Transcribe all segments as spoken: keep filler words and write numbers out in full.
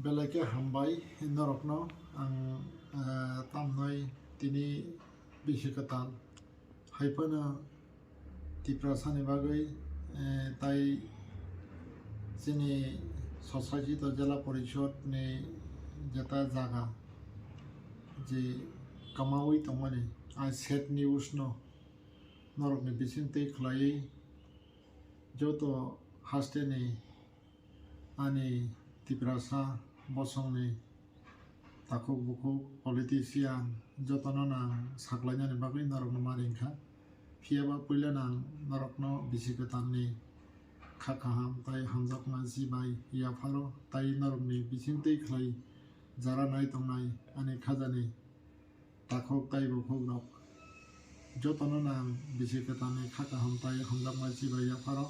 Belai khe hambai norokno ang, eh, tamnai tini bisi kwtal. Hai phano Tiprasani bagwi, eh, tai chini society to Jela Porishod ni jeta jaga je kamaui tongmani, I sad news no norokni bising twi khlaiwi joto haste ni ani Tiprasa bosongni takhuk bukhuk politician jotono nang saklainani bagwi norokno ma ringkha. Phiyaba puila nang norokno bisi kwtalni kha kaham tai hamjakma jibai yapharo tai norokni bising twi khlai jara nai tongnai ani khajani takhuk tai bukhuk rok jotono nang bisi kwtalni kha kaham tai hamjakma jibai yapharo,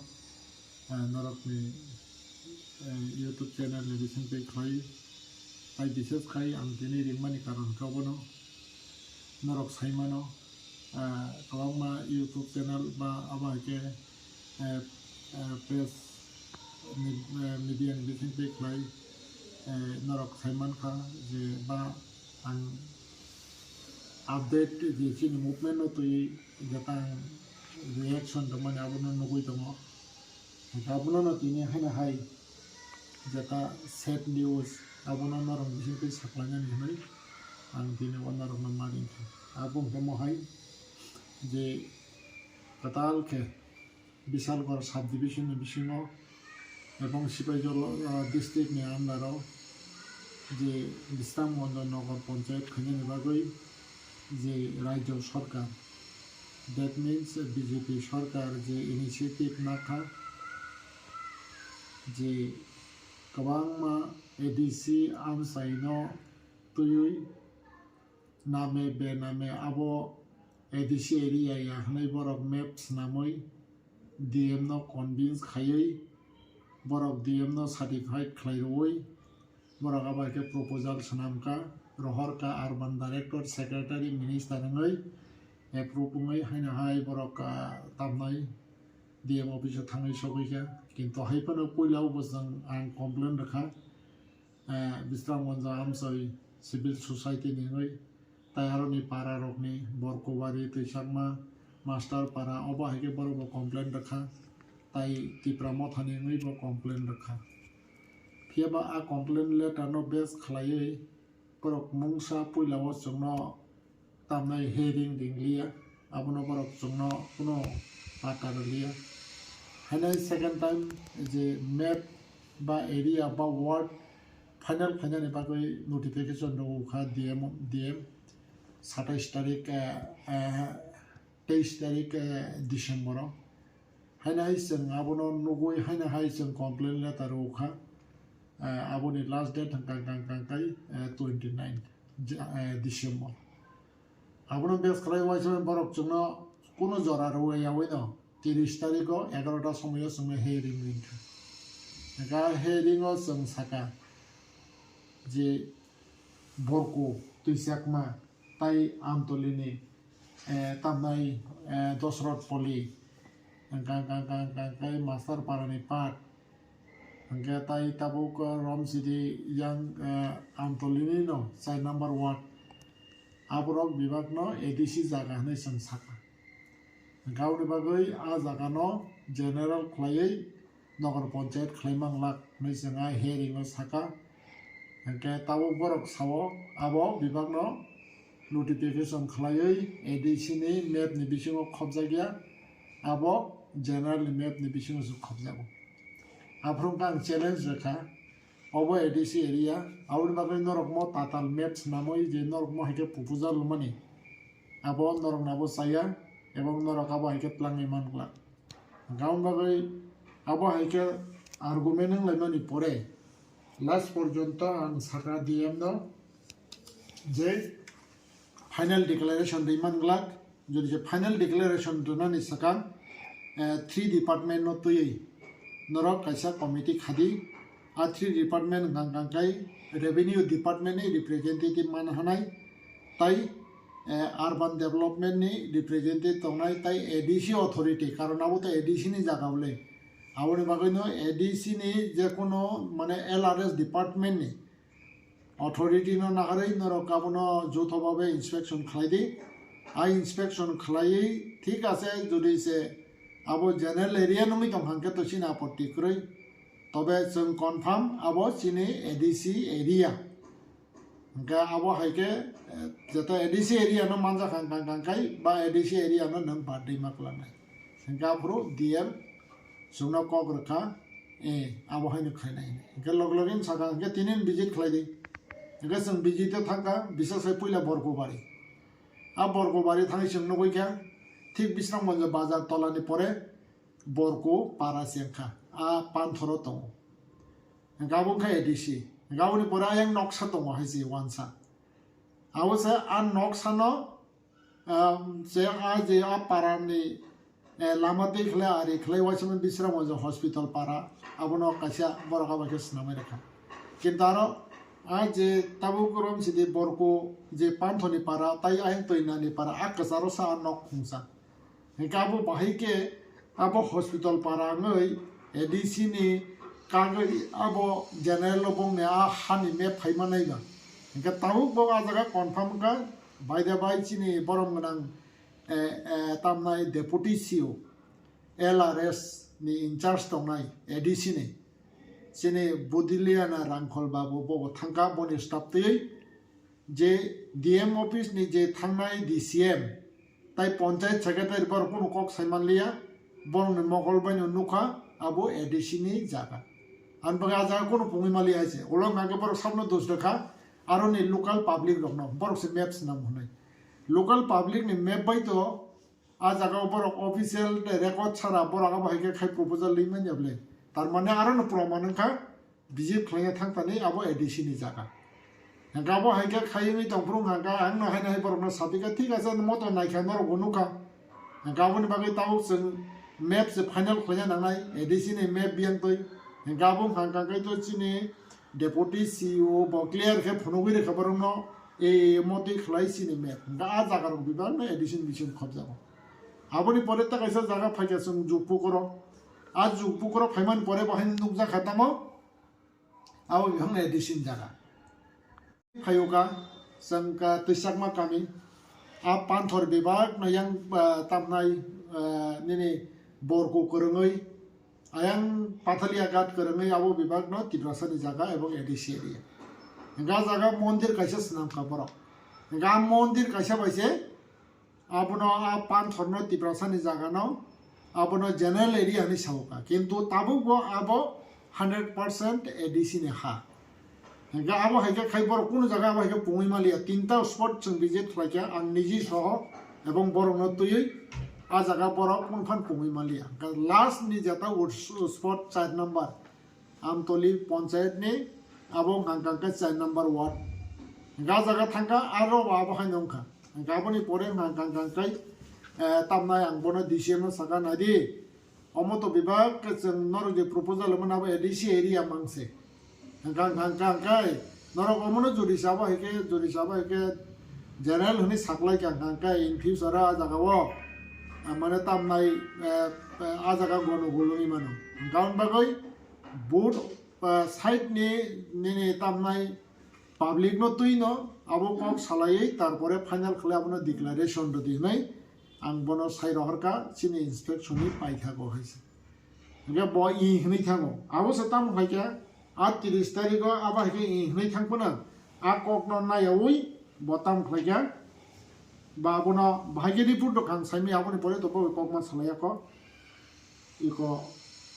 eh, norokni, eh, YouTube channel ni bising twi khlai tai bises khai ang tini ringmani karon khe obono norok saimano, eh, kwbangma YouTube channel ba abo hai khe, eh, eh, press ni, eh, media ni bising twi khlai, eh, norok saimankha je ba ang update je chini movement no twi jeta ang reaction tongmani abono nugwi tongo. Hwnkhe abono no tini haino hai jeta sad news abono norok bising twi saklainani hinwi ang tini o norokno ma ringkha. Abo hwnkhe mohai je kwtal khe Bisalgor sub division ni bisingo ebong Sipaijala, ah, district ni under o je Bisramganj Nagar Panchayat khainani bagwi je Rajya Sarkar, that means B J P sarkar je initiative nakha je kwbangma A D C amchaino twiwi name bename abo A D C area ya hwnwi borok map swnamwi D M no convince khaiwi borok D M no certified khlai rwui borok abo hai khe proposal swnamkha, rohorkha urban director, secretary, minister wngwi approve wngwi haino hai borok, ah, tamnai D M office o thangwi sogwi kha. Kintu hai phano puila o bwswng ang complain rwkha, eh, Bisramganj amchoi civil society ni wngwi, tai aroni para rokni Borkubari, Twisakma, Master Para, obo hai khe borok bo complain rwkha, tai Tipra Motha ni wngwi bo complain rwkha. Phiya ba a complain letter no base khlaiwi borok mungsa puila o chwngno tamnai hearing ringliya, abono borok chwngno kuno pata rwliya. Hainai second time je map ba area ba ward final final ni bagwi notification rwkha D M, D M satais tarik, eh, eh, teis tarik, eh, December o. Haino hai chwng abono nugwi haino hai chwng complain letter rwkha. Eh, aboni last date hwnkha kang kang kai, eh, twenty nine, je, eh, December. Abono base khlai uaisa borok chwngno kuno jora rwya yaui no tiris tarikh o egarota somoio chwngno hearing ringkha. Hwnkha hearing o chwng saka je Borku, Twisakma, tai Amtolini, eh, tamnai, eh, Dosrot Poli, hwnkha, hwnkha, hwnkha, hwnkha, hwnkha, tai Master Parani part, hwnkhe tai tabuk, eh, Romsidi yang, eh, Amtolini no char number ward. Aborok bibak no A D C jaga hinwi chwng saka. Hwnkhe aboni bagwi a jaga no general khlaiwi Nagar Panchayat khlai manglak hinwi chwng a hearing o saka. Hwnkhe tabuk borok sao abo bibak no notification khlaiwi A D C ni map ni bisingo khopjak ya, abo general ni map ni bisingo se khopjago. Aphuru khe ang challenge rwkha, obo A D C area, aboni bagwi norok mo tatal map swnamwi je norok mo hai khe proposal rwmani, abo norok nabo chaya, ebong norok abo hai khe twlangwi man glak. Hwnkhe aboni bagwi abo hai khe argument wng laimani pore last porjonto ang saka D M no je final declaration rwi man glak. Jodi je final declaration rwnani swkang, eh, three department no twiwi norok kaisa committee khadi. A three department hwnkha hwnkha khe revenue department ni representative man hanai, tai, eh, urban development ni representative tongnai, tai A D C authority, karon abo to A D C ni jaga bole. Aboni bagwi no A D C ni je kono mane L R S department ni authority no naharwi norok abono jotho babe inspection khlai di. A inspection khlaiwi thik ase, jodi se abo general area nungwi tong hangkhe to chini apotti kwrwi. Tobe chwng confirm abo chini A D C area. Hingke abo hai khe, eh, jeto A D C area no manjak kha hang kang kang kai, ba A D C area no nwng birthday ma kwlanai. Hingke aphuru D M chwngno kok rwkha, eh, abo haino khainai. Hingke log login saka hingke tinin visit khlai di. Hingke chwng visit o thangkha, bisa sai puila Borkobari. A Borkobari thangwi chwng nugwi kha, thik Bisramganj bazar tolani pore Borko para se wngkha, a panthoro tongo. Hingke abo wngkha A D C. Hingke aboni pore ayang noksa tongo hai se wansa. Abo se a noksano, ah, je a je a parani, eh, lama twi khlai ari khlai waisama Bisramganj hospital para, abono kaisa borok abo khe swnamwi rwkha. Kintu aro a je tabuk rom sidi Borko je panthoni para, tai ayang twi nani para, a kwcharo sa a nok khungsa. Hingke abo bahai khe abo hospital para wngwi A D C ni kagwi abo general o bongni a hani map phaima naiba. Hingke tabuk bo a jaga confirm wngkha, by the by chini borom gwnang, eh, eh, tamnai deputy C O, L R S ni in charge tongnai A D C ni. Chini Budiliana Rangkhol babu bobo thangkha boni staff twiwi. Je D M office ni je thangnai D C M, tai panchayat secretary borok kunu kok sai manliya, borokni mokol baino nukha, abo A D C ni jaga. Ani bagwi a jaga kunu pungwi manliya hai se. Ulo hwnka khe borok sabno dos rwkha, aroni local public rokno, borok se map swnam hwnwi. Local public ni map bai to a jaga o borok official record sara borok abo hai khe khai proposal limani able. Tar mane aro no proman wngkha visit khlaiya thang thani abo A D C ni jaga. Hingke abo hai khe khai wngwi tong phuru hingka ang no hai nai borok no sapi kha thik ase moto nai kha norok bo nukha. Hingke aboni bagwi tabuk chwng map se final khlaina nangnai A D C ni map biyang twi. Hingke abo hingka khe to chini Deputy C E O bo clear khe phunugwi rwkha borokno, e, e, motwi khlai chini map. Hwnkhe a jagarok bebakno addition bisingo khobjago. Aboni pore ta kaisa jaga phaikha chwng Jukpukuro. A Jukpukuro phaimani pore bo haino nukjakha tamo, abo bebakno addition jaga. Phaiyoka chwng ka Twisakma kami. A panthor bebakno yang, ah, tamnai, ah, nini Borko kwrwngwi. Ayang Pathalia Ghat kwrwngwi abo bebakno Tiprasani jaga ebong A D C area. Hingke a jaga mondir kaisa swnamkha borok. Hingke a mondir kaisa bai se abono a panthorno Tiprasani jagano abono general area hinwi saukha. Kintu tabukbo abo hundred percent A D C ni ha. Hingke abo hai khe khai borok kunu jaga abo hai khe pungwi manliya. Tinta spot chwng visit khlaikha, ang niji soho ebong borokno twiwi a jaga borok kunu phan pungwi manliya. Hingke last ni jeta spot char number Amtoli panchayat ni abo hwnkha hwnkha khe char number ward. Hingke a jaga thangkha aro abo haino wngkha. Hingke aboni pore hwnkha hwnkha khe, eh, tamnai ang bono D C M no saka naidi. Omo to bebak khe chwng norok je proposal mano abo A D C area mangse. Hwnkha hwnkha hwnkha hwnkhe norok omono jodi sabo hai khe, jodi sabo hai khe general hwnwi saklai kha hwnkha hwnkhe in future o a jaga o, ah, mane tamnai, eh, eh, a jaga gono gul wngwi mano. Hwnkha hwn bagwi both, ah, side ni nini tamnai public no twi no abo kok salaiwi tarpore final khlai abono declaration rwdi hwnwi ang bono sai rohorkha chini inspection ni paithago hai se. Hingke bo i hwnwi thango. Abo se tamo hai khe, a tris tarikh o abo hai khe i hwnwi thang phano, a kok no nayaui bo tamo khlai khe, ba abono bahai khe report rok ang saimaya, aboni pore to bo kok ma salai ya kho. Iko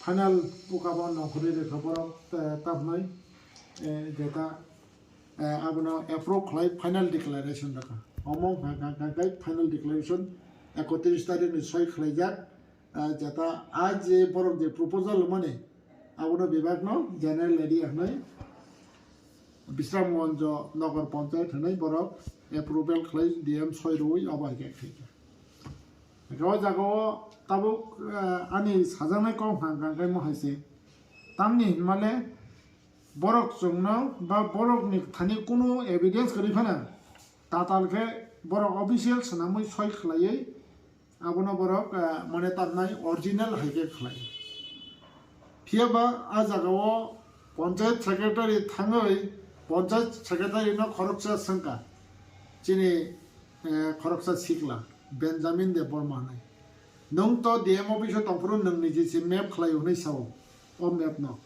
final uka bo nongkhorwi rwkha borok, eh, tamhnai, eh, jeta, eh, abono approve khlai final declaration rwkha. Omo hwnkha, hwnkha, hwnkha khe final declaration ekotris tarikh ni soi khlaijak. Ah, jeta a je borok je proposal mani, abono bebak no general area hwnwi Bisramganj Nagar Panchayat hwnwi borok approval khlai D M soi rwui abo hai khe khaikha. Hwnkhe o jaga o tabuk, ah, ani sajaknai kok hwnkha hwnkha khe mo hai se. Tamni hinmale borok chwngno ba borokni thani kunu evidence kwrwi phano tatal khe borok official swnamwi soi khlaiwi abono borok, ah, mane tamnai original hai khe khlai. Phiya ba a jaga o panchayat secretary thangwi Panchayat secretary no khoroksa swngkha, chini, eh, khoroksa sikla, Benjamin Debbarma hinwi. Nwng to D M office o tongphuru nwng niji se map khlaio hinwi sao, o map no.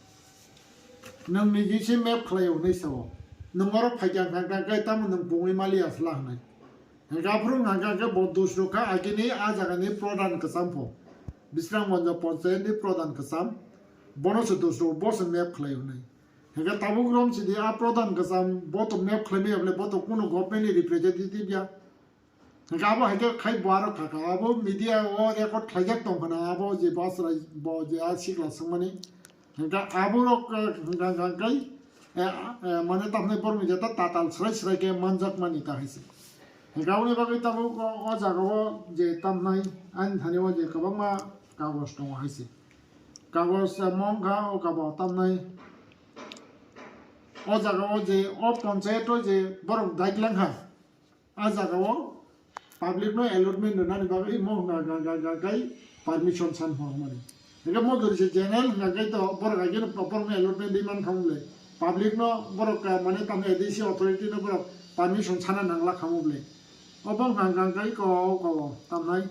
Nwng niji se map khlaio hinwi sao. Nwng oro phaikha hwnkha hwnkha khe tamo nwng pungwi maliya sla hinwi. Hwnkha aphuru hwnkha hwnkha khe bo dusrukha agini a jagani pradhan kwcham pho. Bisramganj Panchayat ni pradhan kwcham. Bono se dusruk, bo se map khlaio hinwi. Hwnkhe tabuk rom sidi a pradhan kwcham bo to map khlaimaya bole, bo to kunu government ni representative ya. Hwnkhe abo hai khe khai bo aro kha kha. Abo media o record khlaijak tong khna abo je bo chwrai bo je a sikla swngmani. Hwnkhe abo rok, eh, hwnkha hwnkha kai, eh, eh, mane tamni borok ni jeta tatal swrai swrai khe manjak mani ta hai se. Hwnkhe aboni bagwi tabuk o, o jaga o je tamnai ani thani o je kwbangma kagoj tongo hai se. Kagoj, eh, mong kha o kabo tamnai. O jaga o je o panchayat o je borok daiklangkha, a jaga o public no allotment rwnani bagwi mo hwnga ga ga ga gai permission san hwnmani. Hwnkhe mo jori se general hwnga gai to borok ageno borok no allotment di man kha wng le. Public no borok, ah, mane tamo A D C authority no borok permission sana nangla kha wng le. Obo hwnga ga gai ko ko tamnai.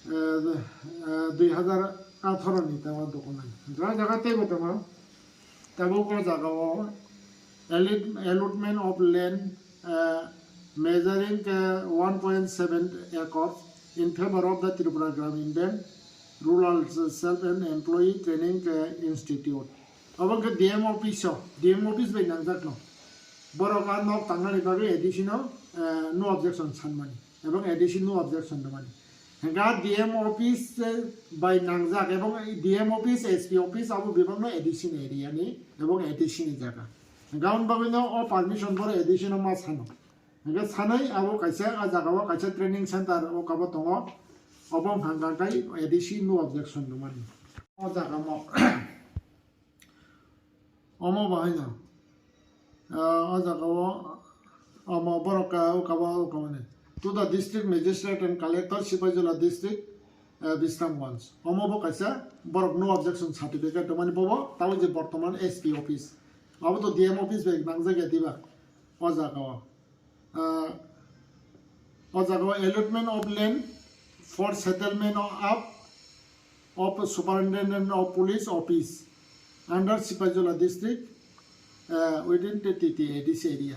Eh, eh, dui hazar atharo ni tamo dokonai. Jaga jaga teibo tongo. Tabuk o jaga o allot-, allotment of land, eh, measuring, eh, one point seven acres in favor of the Tripura Gramin Bank Rural Self and Employee Training, eh, Institute. Obo khe D M office o, D M office bai nangjak no. Borok a nok tangnani bagwi A D C no, eh, no objection sanmani. Ebong A D C no objection rwmani. Hwnkha D M office, eh, bai nangjak ebong D M office, S P office abo bebakno A D C ni area ni ebong A D C ni jaga. Hwnkha aboni bagwino o permission boro A D C no ma sano. Hwnkhe sanai abo kaisa a jaga o kaisa training center o kabo tongo. Obo hwnkha hwnkha khe A D C no objection rwmani. O jaga mo. Omo bahaino, ah, o jaga o, omo borok ka, o kabo, o kabo ni. To the district magistrate and collector, Sipaijala district, eh, Bisramganj. Omo bo kaisa borok no objection certificate rwmani bobo, tabo je bortoman S P office. Abo to D M office bai nangjak ya diba, o jaga o. Ah, o jaga o allotment of land for settlement of, of superintendent of police office under Sipaijala district, ah, within the T T A D C area.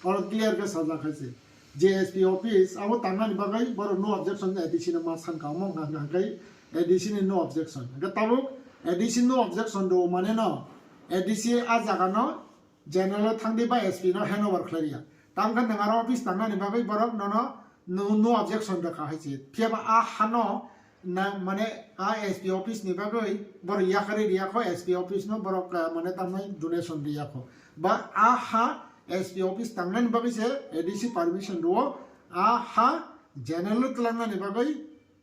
Oro clear khe sajak hai se. J S P office abo tangnani bagwi borok no objection A D C no ma sankha, omo hwnka hwnka hwnkhe A D C ni no objection. Hwnkhe tabuk A D C no objection rw mane no A D C a jaga no general o thangdi ba S P no hand over khlai ya. Tamo khe nwng aro office tangnani bagwi borok nono no, no objection rwkha hai se. Phiya ba a hano na, mane a S P office ni bagwi borok yakarwi riya kho, S P office no borok, ah, mane tamnai donation riya kho. Ba a ha S P office tangnani bagwi se A D C permission rwo, a ha general o twlangnani bagwi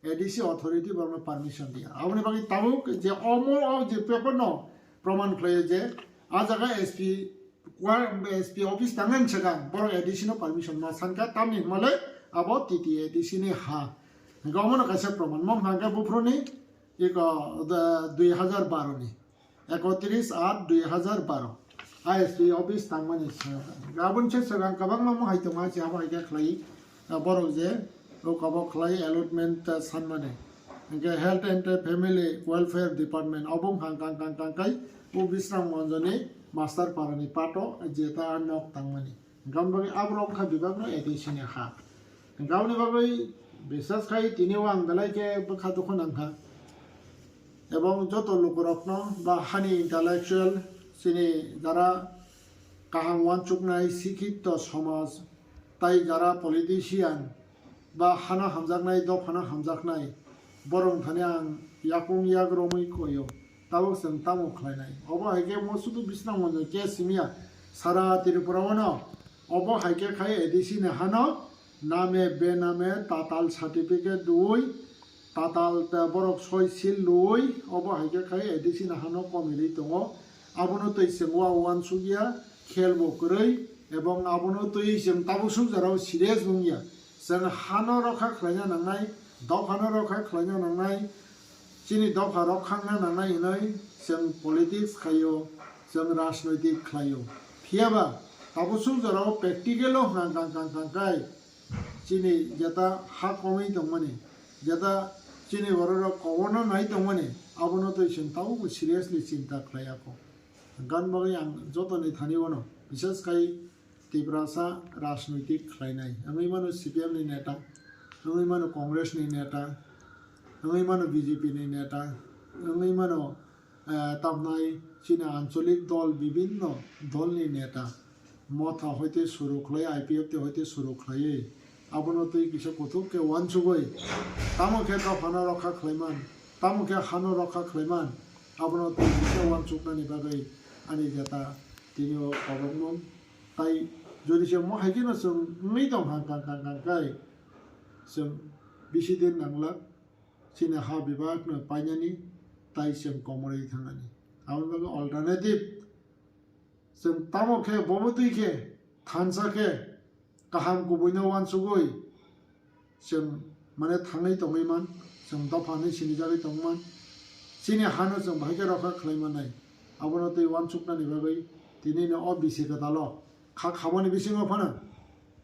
A D C authority borokno permission diya. Aboni bagwi tabuk je omo o je paper no proman khlaio je a jaga S P kwa-, S P office tangnani swkang borok A D C no permission ma sankha, tamni hwnmale abo T T A D C ni ha. Hwnkhe omono kaisa proman. Mo hwnka hwnkhe buphuruni iko, da, dui hazar baro ni. Ekotris aat dui hazar baro. I S P office tangmani saka. Aboni se swkang kwbangma mo hai tongo, se abo hai khe khlai. Ah, borok je o kabo khlai allotment, ah, sanmani. Hwnkhe Health and Family Welfare Department obo wngkha kang kang kang kai o Bisramganj ni Master Para ni pato je ta nok tangmani. Hwnkhe aboni bagwi aborok wngkha bebak no A D C ni ha. Hwnkhe aboni bagwi bisas khai tini o ang belai khe bwkha dukhu nangkha. Ebong joto lukurokno ba hani intellectual chini jara kaham uansuknai sikhito somaj tai jara politician ba hano hamjaknai, dophano hamjaknai, borok thani ang yakung yak romwi koio. Tabuk chwng tamo khlainai? Obo hai khe mo sudu Bisramganj ni case simiya, sara Tripura o no. Obo hai khe khai A D C ni hano name bename tatal certificate rwui, tatal ta borok soi seal rwui, obo hai khe khai A D C ni hano komilwi tongo. Abono twi chwng wa uansukya, khel bo kwrwi, ebong abono twi chwng tabuk sukjak rok serious wngya. Chwng hano rokha khlaina nangnai, dophano rokha khlaina nangnai, chini dopha rok khangna nangnai hinwi chwng politics khaio. Chwng rajnoitik khlaio. Phiyaba tabuk suk jorao practical o hwnkha kang kang kang kai chini jeta ha komwi tongmani, jeta chini bororok koborno nai tongmani, abono twi chwng tabukbo seriously chinta khlaiya kho. Gan bagwi ang jotoni thani wano, bises khai Tiprasa rajnoitik khlainai. Wngwi mano C P M ni neta, wngwi mano Congress ni neta, wngwi mano B J P ni neta, wngwi mano, eh, tamnai chini ancholik dol, bibinno dol ni neta. Motha hoite suru khlai, I P F T hoite suru khlaiwi, abono twi kisa kuthuk khe uansugwi, tamo khe dophano rokha khlaiman, tamo khe hano rokha khlaiman, abono twi kisa uansuknani bagwi ani jeta tini o kobokmung. Tai jodi se mo hai kheno chwng wngwi tong kha kang kang kang kai, chwng bisi din nanglak chini ha bebak no painani, tai chwng komorwi thangnani. Aboni bagwi alternative chwng tamo khe, bo bwtwi khe, thansa khe, kaham kubui no uansugwi, chwng mane thangwi tongwi man, chwng dopha hinwi sinijagwi tongman, chini hano chwng bahai khe rokha khlai mannai. Abono twi uansuknani bagwi tini no o bisi kwtal o kha khamani bisingo phano,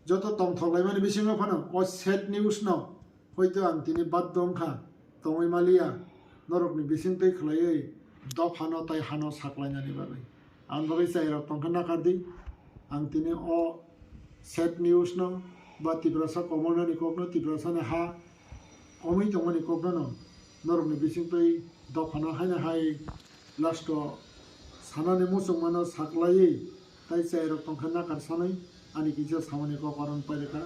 joto tongthok laimani bisingo phano o sad news no hoito ang tini baddo wngkha, tongwi maliya, norokni bisingtwi khlaiwi dophano tai hano saklainani bagwi. Ang bagwi chairok tongkha nakardi. Ang tini o sad news no ba Tiprasa komornani kokno, Tiprasani ha omwi tongmani kokno no norokni bisingtwi dophano haino hai last o sanani muchungmano saklaiwi tai chairok tongkha nakar sanwi ani kisa samani kok aron pairikha.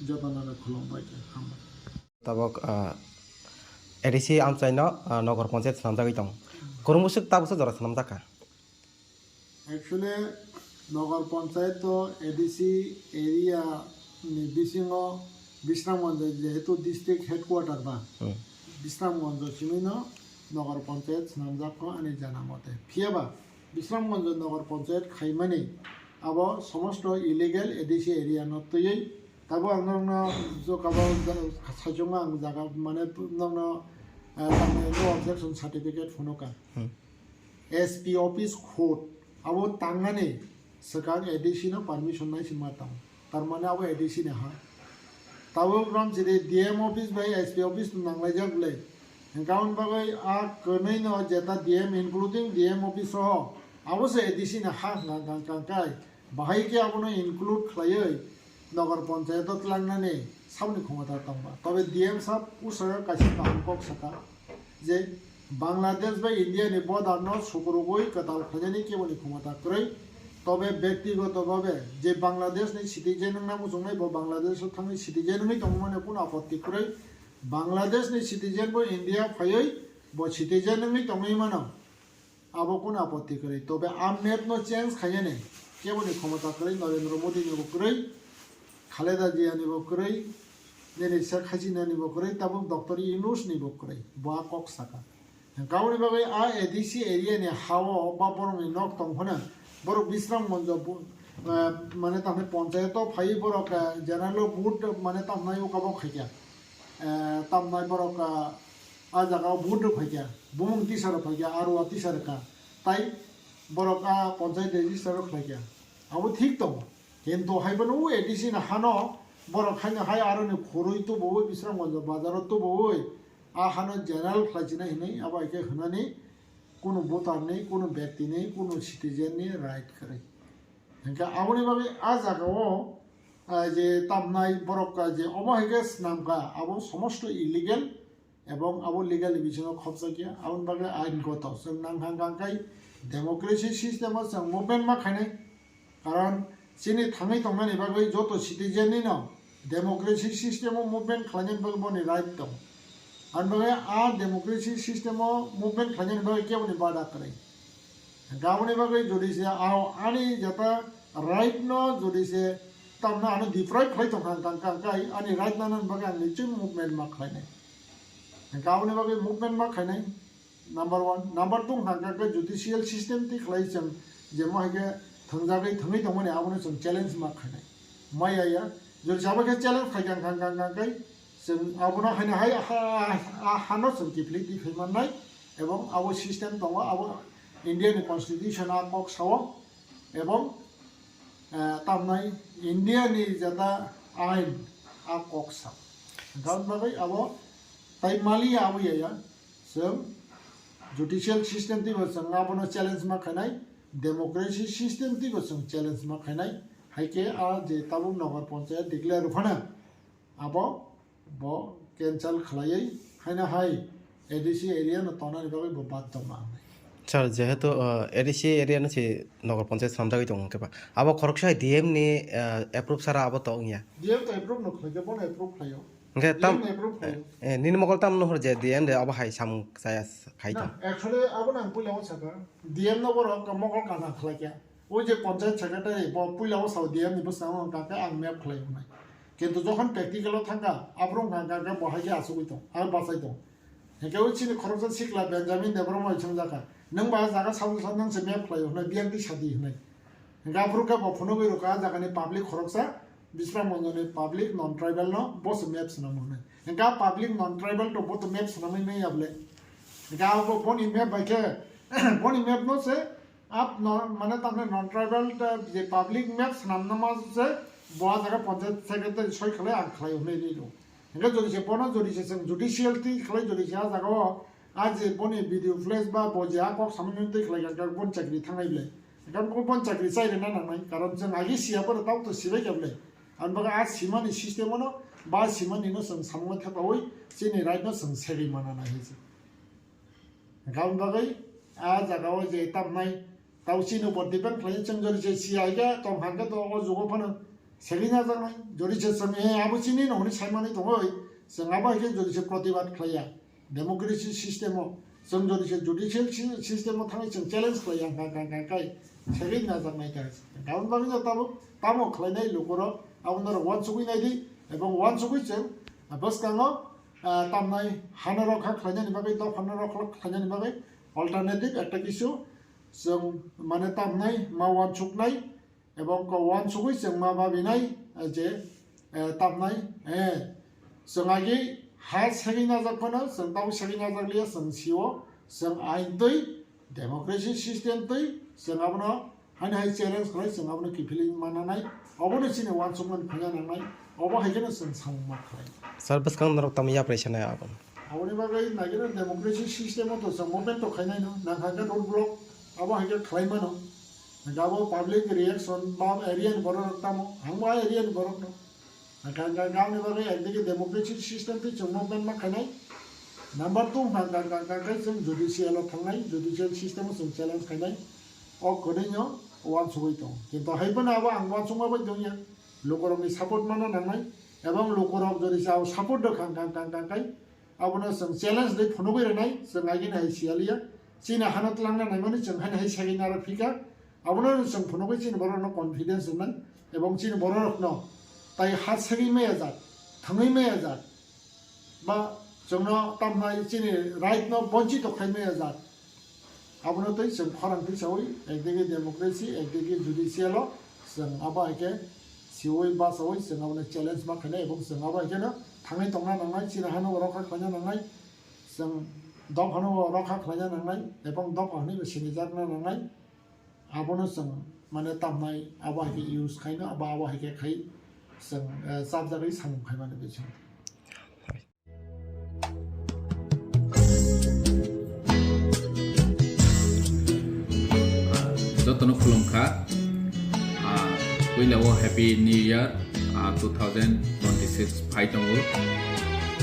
Jotono khulumbai khe hambai. Tabok, ah, A D C amchaino, ah, nogor ponchayat swnamjagwi tong. Kwrwng bwswk tabuksa jora swnamjakha. Actually, nogor ponchayat to A D C area ni bisingo Bisramganj jehetu district headquarter ba, Hmm. Bisramganj simi no nogor ponchayat swnamjak kho ani jana mote. Phiyaba Bisramganj nogor ponchayat khaimani abo somosto illegal A D C area no twiwi. Tabo ang nokno jokabo saichungo ang jaga mane nokno, eh, tamni no objection certificate phunukha. Hmm. S P office khot abo tangnani swkang A D C no permission nai se ma tang. Tar mane abo A D C ni ha. Tabo gram chiri D M office bai S P office no nanglaijak le. Hingkhe aboni bagwi a kwnwi no jeta D M including D M office roho abo se A D C ni ha hwnkha kang kang kai. Bahai khe abono include khlaiwi nogor ponchayat o tlangnani saboni khomota tongba. Tobe D M sab ushaga kaisa kaham kok saka je Bangladesh bai India ni border no sukurugwi kwtal khlainani keboni khomota kwrwi. Tobe byaktigoto bhabe je Bangladesh ni citizen wngna muchungnai bo Bangladesh o thangwi citizen wngwi tongmani kunu apotti kwrwi. Bangladesh ni citizen bo India phaiwi bo citizen wngwi tongwi mano. Abo kunu apotti kwrwi. Tobe a map no change khainani keboni khomota kwrwi, Narendra Modi ni bo kwrwi, Khaleda Zia ni bo kwrwi, nini Sheikh Hasina ni bo kwrwi, tabuk Doctor Yunus ni bo kwrwi. Bo a kok saka. Hwnkhe aboni bagwi a A D C area ni ha o ba borok ni nok tong phano borok Bisramganj bo, eh, mane tamni ponchayat o phaiwi borok, eh, general o vote mane tamnai o kabo khaikha. Eh, tamnai borok, eh, a jaga o vote rok phaikha, bumung tisa rok phaikha, aro a tisa rwkha, tai borok a ponchayat register rok khlaikha, abo thik tongo. Kintu hai phano o A D C ni hano borok haino hai aroni khorwi tubuwi, Bisramganj bazar o tubuwi, a hano general khlaichinai hinwi abo hai khe hwnani kunu voter ni, kunu byakti ni, kunu citizen ni right kwrwi. Hwnkhe aboni bagwi a jaga o, ah, je tamnai borok, ah, je omo hai khe swnamkha, abo somosto illegal. Ebong abo legal ni bisingo khopjak ya, aboni bagwi ain goto. Chwng nang hang kang kai democracy system o chwng movement ma khainai. Karon chini thangwi tongnani bagwi joto citizen ni no democracy system o movement khlainani bagwi boni right tongo. Aboni bagwi a democracy system o movement khlainani bagwi keboni bada kwrwi. Aboni bagwi jodi se ao ani jeta right no jodi se tamna ano deprive khlai tong kha, kang kang kai ani right nana bagwi ang nichoi movement ma khlainai. Aboni bagwi movement ma khainai, number one. Number two hwnkha khe judicial system twi khlai chwng jemo hai khe thwngjagwi thwngwi tongmani abono chwng challenge ma khainai. Maya ya, jodi se abo khe challenge khai kang kang kang kang kai, chwng abono haino hai ha, ha, hano chwng kiphilwi twi phai mannai, ebong abo system tongo, abo India ni constitution a kok sao, ebong, eh, tamnai India ni jeta ain a kok sao. Hwnkhe aboni bagwi abo tai maliya abo ya ya. Chwng judicial system twibo chwng abono challenge ma khainai, democracy system twibo chwng challenge ma khainai. Hai khe a je tabuk Nagar Panchayat declare rwphano abo bo cancel khlaiwi haino hai A D C area no tongnani bagwi bo badhyo ma wngnai. Sir, jehetu, uh, A D C area no si Nagar Panchayat swnamjagwi tongo hwnkhe ba abo khoroksa D M ni, uh, approve sara abo to wngya. D M to approve no khlaikhe bono approve khlaio. Hwnkhe tam, D M approve khlaio. Eh, nini mokol tam nuhur je D M de abo hai samung chaya khai tong. Na, actually abo nang puila o saka D M no borok mokol kana khlaikya. O je panchayat secretary bo puila o sao D M ni bwskango wngkha khe ang map khlai wngnai. Kintu jokhon practical o thangkha, aphuru wngkha khe bo hai khe achugwi tong, aro bachai tong. Hwnkhe o chini khoroksa sikla Benjamin Debbarma bai swngjak kha, "Nwng ba jaga sao sa nang se map khlai wngnai, biyang twi sadi," hwnwi. Hwnkhe aphuru khe bo phunugwi rwkha, a jagani public khoroksa, Bishramganj ni public non tribal no bo se map swnam wngnai. Hwnkhe a public non tribal to bo to map swnamwi manya bwle. Hwnkhe abo boni map bai khe, boni map no se, Ap no, mane tamni non tribal ta je public map swnamna ma se bo a jaga panchayat secretary soi khlai ang khlai hwnwi ri rw. Hwnkhe jodi se bono jodi se chwng judicial twi khlai jodi se a jaga o a je boni video flash ba bo je a kok samani twi khlai kha bon chakri thangnai ble. Hwnkhe bo bon chakri chai rwna nangnai karon chwng agi siya bono tau to sibai kha ble. Ang baga a simani system o no ba simani no chwng samung thepaui chini right no chwng segwi mana nai hinwi. Hwnkhe aboni bagwi a jaga o je tamnai tau chini bo depend khlai chwng jodi se siya hai khe tong hang khe to o jugo phano segwi najaknai. Jodi se chwng, "Eh, abo chini no," hwnwi sai manwi tongoi, chwng abo hai khe jodi se protibad khlai ya democracy system o, chwng jodi se judicial sy-, system o thangwi chwng challenge khlai ya hwnkha, hwnkha, hwnkha khai segwi najaknai kha. Aboni bagwi no tabuk tamo khlainai lukurok abono rok uansugwi nai di, ebong uansugwi chwng bwskango ah, tamnai hano rokha khlainani bagwi, dophano rokha khlainani bagwi alternative ekta kisu chwng mane tamnai ma uansuknai ebong ko uansugwi chwng ma babinai, ah, je, eh, tamnai, eh, chwng agi ha segwi najak phano chwng tabuk segwi najak liya chwng sio chwng ain twi democracy system twi chwng abono Haino hai challenge khlai chwng abono kiphilwi mananai, obono chini uansukmani phaiya nangnai, obo hai kheno chwng samung ma khlai. Sir, bwskang norok tamo yapri sanai abo? Aboni bagwi nagino democracy system o to chwng movement to khainai no, nang hai khe road block, abo hai khe khlai mano. Hwnkhe abo public reaction ba area ni borok rok tamo, ang bo area ni borok no. Hwnkha hwnkha hwnkha aboni bagwi ekdagi democracy system twi chwng movement ma khainai. Number two hwnkha hwnkha hwnkha hwnkha khe chwng judicial o thangnai, judicial system o chwng challenge khainai. O kwrwino uansugwi tongo. Kintu hai phano abo ang uansukma bai tongya. Lukurokni support mana nangnai. Ebong lukurok jodi se abo support rwkha hwnkha hwnkha hwnkha khai abono chwng challenge dei phunugwi rwnai, chwng agini hai siyaliya. Chini hano twlangna naimani chwng haino hai sagini aro phika. Abono chwng phunugwi chini borokno confidence rwnai. Ebong chini bororokno tai ha segwi maya jak, thwngwi maya jak, ba chwngno tamnai chini right no bonchito khai maya jak. Abono tei chwng khorang tisaui ekdagi democracy, ekdagi judicial o chwng abo hai khe siui basaui chwng abono challenge ma khainai, ebong chwng abo hai kheno thangwi tongna nangnai, chini hano bo rokha khlaina nangnai, chwng dophano bo rokha khlaina nangnai, ebong dopha hwnwi bo sinijakna nangnai. Abono chwng mane tamnai abo hai khe use khaino, abo, abo hai khe khai chwng, eh, chapjagwi samung khaimani bising. Jotono khulumkha. Ah, puila o Happy New Year, ah, two thousand twenty-six phai tongo.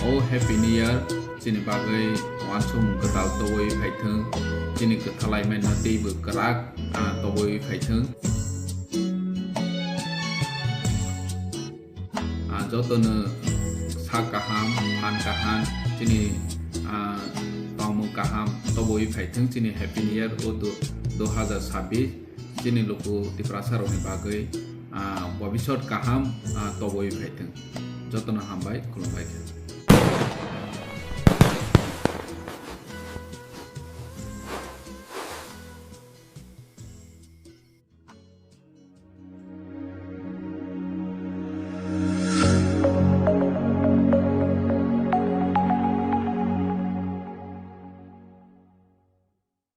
O Happy New Year chini bagwi uansukmung kwtal tobwi phaithwng, chini kwthalai mano teibo kwrak, ah, tobwi phaithwng. Ah, jotono sak kaham, phan kaham, chini, ah, tongmung kaham tobwi phaithwng chini Happy New Year o du-, dui hazar sabbish chini luku Tiprasa rokni bagwi, ah, bobisot kaham, ah, tobwi phaithwng. Jotono hambai, khulumbai khe.